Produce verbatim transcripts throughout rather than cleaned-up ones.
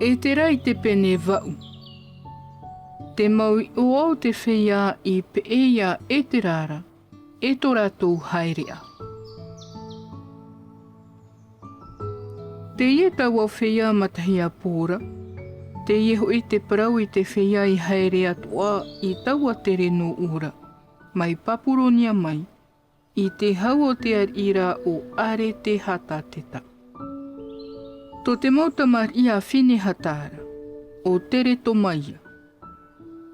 Ētera i te pene vaʻu. Te mau iʻoa o te feiā i peʻe iā Ētera ra, e tō rātou haereʻa. Teie taua feiā matahiapo ra, teie hoʻi te parau i te feiā i haere atoʻa i taua tere nō ʻō ra, mai Papuronia mai, i te hau o te ariʻi ra ʻo Aretehatateta. Tō te mau tamariʻi a Finehata ra, ʻo Teretomaia.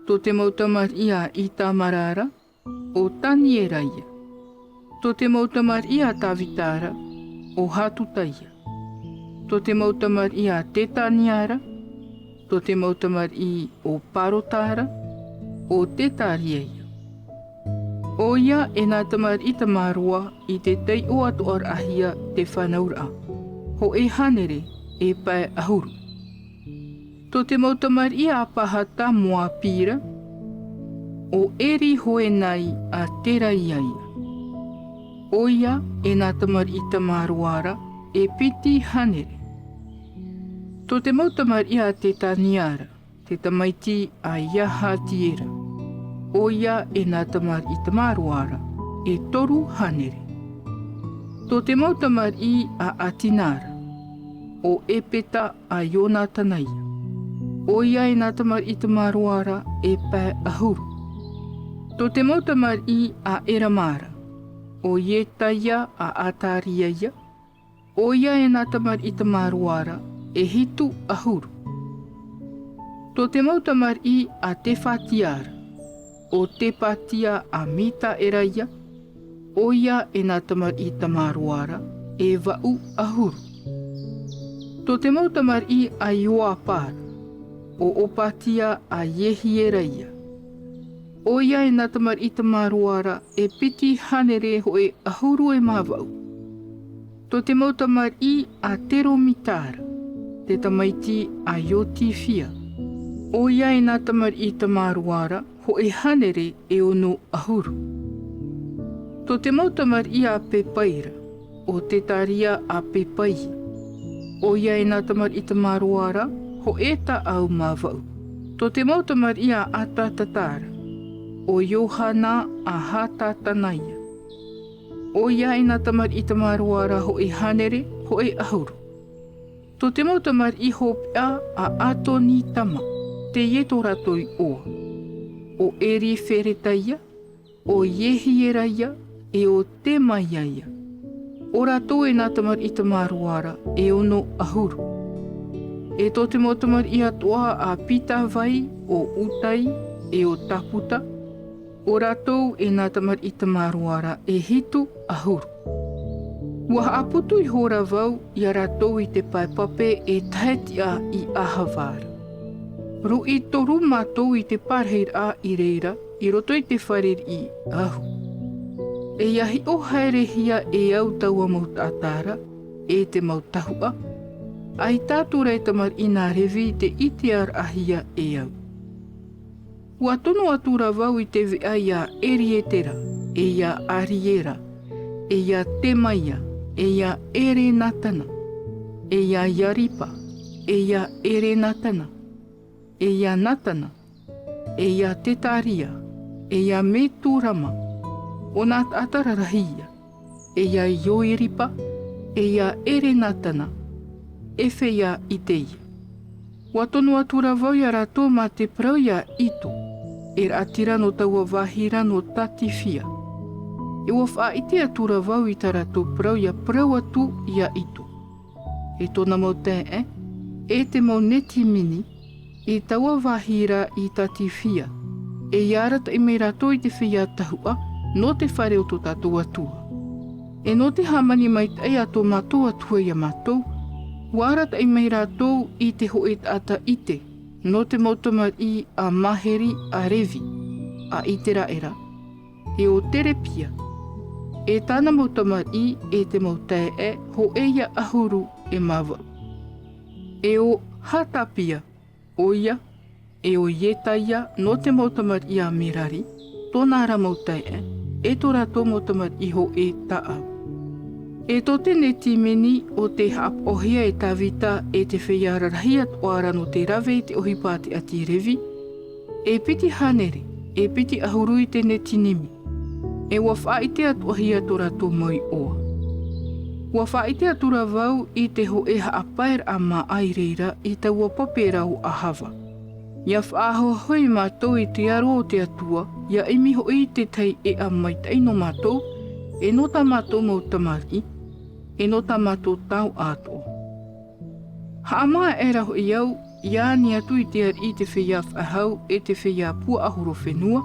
Tō te mau tamariʻi a Itamara ra, ʻo Taniera ia. Tō te mau tamariʻi a Tavita ra, ʻo Hatutaia. Tō te mau tamariʻi a Tetania ra, tō te mau tamariʻi o Parota ra, ʻo Tetaria ia. ʻOia e nā tamariʻi tamaroa i te taiʻo atoʻaraʻahia te fānauraʻa, hōʻē hānere e pae ʻahuru. Tō te mau tamariʻi a Pahata-moapi ra, ʻo Erihoenai a Teraia ia. ʻOia e nā tamariʻi tamaroa ra, e piti hānere. Tō te mau tamariʻi a Tetania ra, te tamaiti a Iahatiera, ʻoia e nā tamariʻi tamaroa ra, e toru hānere. Tō te mau tamariʻi a Atina ra, ʻo Epeta a Ionatana ia. ʻOia e nā tamariʻi tamaroa ra, e pae ʻahuru. Tō te mau tamariʻi a Erama ra, ʻo Ietaia a Ataria ia, ʻoia e nā tamariʻi tamaroa ra, e hitu ʻahuru. Tō te mau tamariʻi a Tefatia ra, ʻo Tepatia a Mitaera ia, ʻoia e nā tamariʻi tamaroa ra, e vaʻu ʻahuru. Tō te mau tamariʻi a Ioapa ra, ʻo Opatia a Iehiera ia. ʻOia e nā tamariʻi tamaroa ra, e piti hānere hōʻē ʻahuru e mā vaʻu. Tō te mau tamariʻi a Teromita ra, te tamaiti a Iotifia. ʻOia e nā tamariʻi tamaroa ra, hōʻē hānere e ono ʻahuru. Tō te mau tamariʻi a Pepai ra, ʻo Tetaria a Pepai. ʻOia e nā tamariʻi tamaroa ra, hōʻē taʻau mā vaʻu. Tō te mau tamariʻi a Atatata ra, ʻo Iohana a Hatatana ia. ʻOia e nā tamariʻi tamaroa ra, hōʻē hānere, hōʻē ʻahuru. Tō te mau tamariʻi hopeʻa a Atonitama, teie tō rātou iʻoa, ʻo Erifereta ia, ʻo Iehiera ia, e ʻo Temaia ia. ʻO rātou e nā tamariʻi tamaroa ra, e ono ʻahuru. E tō te mau tamariʻi atoʻa a Pitavai, ʻo Utai, e ʻo Taputa, ʻo rātou e nā tamariʻi tamaroa ra, e hitu ʻahuru. ʻUa haʻaputu ihora vau ia rātou i te pae pape e tahe tiʻa i Ahava ra. Ruʻi toru mātou i te parahiraʻa i reira, i roto i te fare riʻi ahu. E ʻia hiʻo haerehia e au taua mau taʻata ra, e te mau tahuʻa, ʻaita atu ra e tamariʻi nā Revi i te ʻiteraʻahia e au. ʻUa tono atu ra vau i te veʻa ia Erietera, e ia Ariera, e ia Temaia, e ia Erenatana, e ia Iaripa, e ia Erenatana, e ia Natana, e ia Tetaria, e ia Meturama, ʻo nā taʻata rarahi ia, e ia Ioiripa, e ia Erenatana, e feiā ʻite ia. ʻUa tono atu ra vau ia rātou mā te parau ia Ito, e raʻatira nō taua vāhi ra nō Tatifia. E ʻua faʻaʻite atu ra vau i tā rātou parau ia parau atu ia Ito, e tōna mau taeaʻe, e te mau Netimini, i taua vāhi ra i Tatifia, e ʻia arataʻi mai rātou i te feiā tahuʻa nō te fare o tō tātou Atua. E nō te hāmani maitaʻi a tō mātou Atua ia mātou, ʻua arataʻi mai rātou i te hōʻē taʻata ʻite, nō te mau tamariʻi a Maheri a Revi, a Iteraera, e ʻo Terepia, e tāna mau tamariʻi, e te mau taeaʻe, hōʻē ia ʻahuru e mā vaʻu. E ʻo Hatapia, ʻoia, e ʻo Ietaia, nō te mau tamariʻi a Merari, tōna ra mau taeaʻe, e tō rātou mau tamariʻi hōʻē taʻau. E tō te Netimini ʻo tē haʻapaʻohia e Tavita e te feiā rarahi atoʻa ra nō te rave i te ʻohipa a te ʻāti Revi, e piti hānere, e piti ʻahuru i te Netinimi, e ʻua faʻaʻite atoʻahia tō rātou mau iʻoa. ʻUa faʻaʻite atu ra vau i te hōʻē haʻapaeraʻa māʻa i reira i taua pape ra ʻo Ahava. ʻIa faʻahoʻi mātou i te aro o te Atua, ʻia ʻimi hoʻi i te tahi ʻēʻa maitaʻi nō mātou, e nō tā mātou mau tamariʻi, e nō tā mātou taoʻa atoʻa. Haʻamā aʻera hoʻi au, ʻia ani atu i te ariʻi i te feiā faʻehau, e te feiā puaʻahorofenua,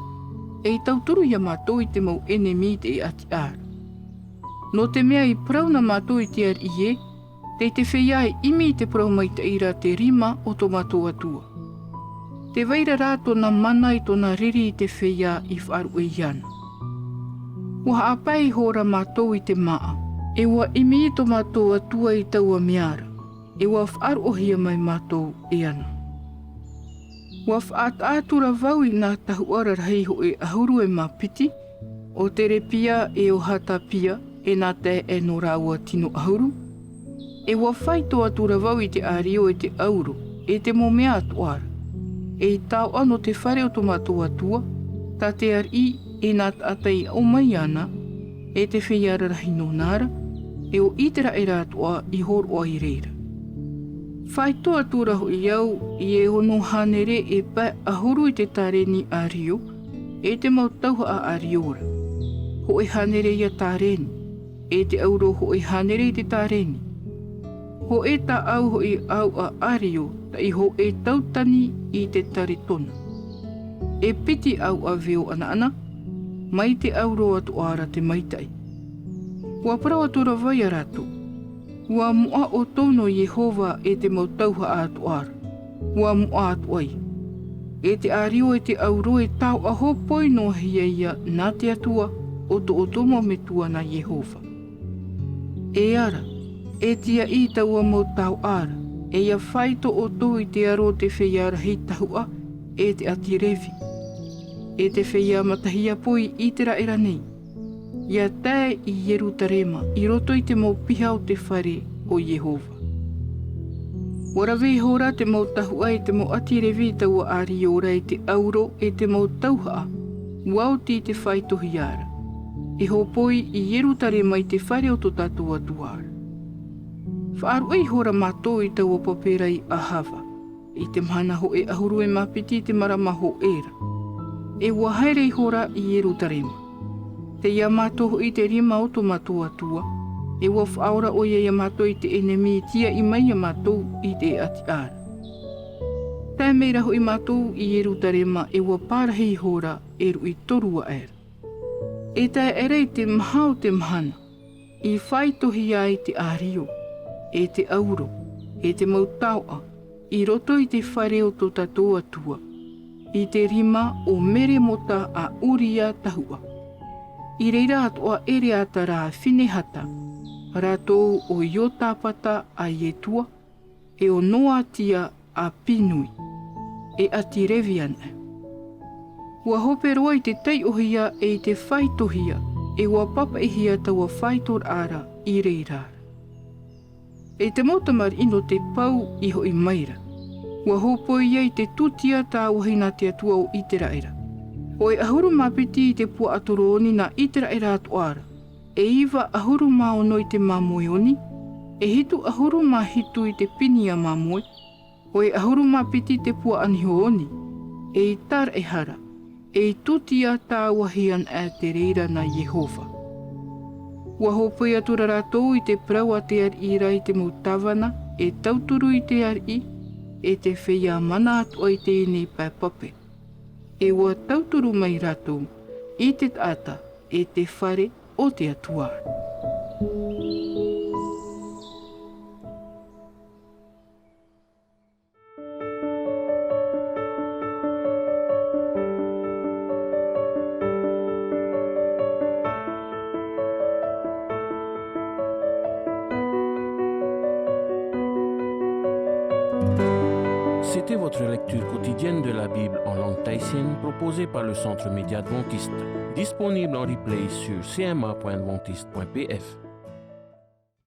e i tauturu ia mātou i te mau ʻenemi i te ʻēʻa tiʻa ra. Nō te mea i parau na mātou i te ariʻi ē, tei te feiā e ʻimi i te parau maitaʻi ra te rima o tō mātou Atua. Tē vai ra rā tōna mana i tōna riri i te feiā i faʻaruʻe iāna. ʻUa haʻapae ihora mātou i te māʻa, e ʻua ʻimi tō mātou Atua i taua mea ra, e ʻua faʻaroʻohia mai mātou e ana. ʻUa faʻataʻa atu ra vau i nā tahuʻa rarahi hōʻē ʻahuru e mā piti, ʻo Telepia e ʻo Hatapia, e nā taeaʻe nō rāua tino ʻahuru. E ʻua faito atu ra vau i te ʻārio e te ʻauro, e te mau mea atoʻa ra, e i taoʻa nō te fare o tō mātou Atua, tā te ariʻi, e nā taʻata i aʻo mai iāna, e te feiā rarahi nōna ra, e ʻo Iteraʻera atoʻa i hōroʻa i reira. Faito atu ra hoʻi au i e ono hānere e pae ʻahuru i te tareni ʻārio, e te mau tauhaʻa ʻārio ra. Hōʻē hānere ia tareni, e te ʻauro hōʻē hānere i te tareni. Hōʻē tāʻau hoʻi ʻāuʻa ʻārio, taʻi hōʻē tautani i te taretona. E piti ʻāuʻa veo ʻanaʻana, mai te ʻauro atoʻa ra te maitaʻi. ʻUa parau atu ra vau ia rātou, ʻua moʻa ʻoutou nō Iehova e te mau tauhaʻa atoʻa ra. ʻUa moʻa atoʻa ia. E te ʻārio e te ʻauro e taoʻa hōpoi noa hia ia nā te Atua o tō ʻoutou mau metua nā Iehova. E ara, e tiaʻi i taua mau taoʻa ra, e ʻia faito ʻoutou i te aro o te feiā rahi tahuʻa, e te ʻāti Revi, e te feiā matahiapo i Iteraʻera nei, ʻia tae i Ierutarema, i roto i te mau piha o te fare o Iehova. ʻUa rave ihora te mau tahuʻa e te mau ʻāti Revi i taua ʻārio ra e te ʻauro e te mau tauhaʻa, ʻua oti i te faitohia ra, e hōpoi i Ierutarema i te fare o tō tātou Atua ra. Faʻaruʻe ihora mātou i taua pape ra i Ahava, i te mahana hōʻē ʻahuru e mā piti i te marama hōʻē ra. E ʻua haere ihora i Ierutarema. Tei ia mātou hoʻi te rima o tō mātou Atua, e ʻua faʻaora ʻoia ia mātou i te ʻenemi i tiaʻi mai ia mātou i te ʻēʻa tiʻa ra. Tae mai ra hoʻi mātou i Ierutarema e ʻua parahi ihora e ruʻi toru aʻera. E tae aʻera i te maha o te mahana, i faitohia ai te ʻārio, e te ʻauro, e te mau taoʻa, i roto i te fare o tō tātou Atua, i te rima o Meremota a Uria tahuʻa. I reira atoʻa Ereatara a Finehata, rātou ʻo Iotapata a Ietua, e ʻo Noatia a Pinui, e ʻāti Revi anaʻe. ʻUa hope roa i te taiʻohia e i te faitohia, e ʻua papaʻihia taua faitoraʻa ra i reira ra. E te mau tamariʻi nō te pau i hoʻi mai ra. ʻUa hōpoi ia i te tūtia tāuahi nā te Atua o Iteraʻera. Hōʻē ʻahuru mā piti i te puaʻatoro oni nā Iteraʻera atoʻa ra, e iva ʻahuru mā ono i te māmoe oni, e hitu ʻahuru mā hitu i te pinia māmoe, hōʻē ʻahuru mā piti te puaʻaniho oni, e i tāraʻehara, e i tūtia tāuahi anaʻe te reira nā Iehova. ʻUa hōpoi atu ra rātou i te parau a te ariʻi ra i te mau tāvana, e tauturu i te ariʻi, e te feiā mana atoʻa i teie nei pae pape. E ʻua tauturu mai rātou i te taʻata, e te fare o te Atua. C'était votre lecture quotidienne de la Bible en langue tahitienne proposée par le Centre Média Adventiste, disponible en replay sur C M A point adventiste point P F.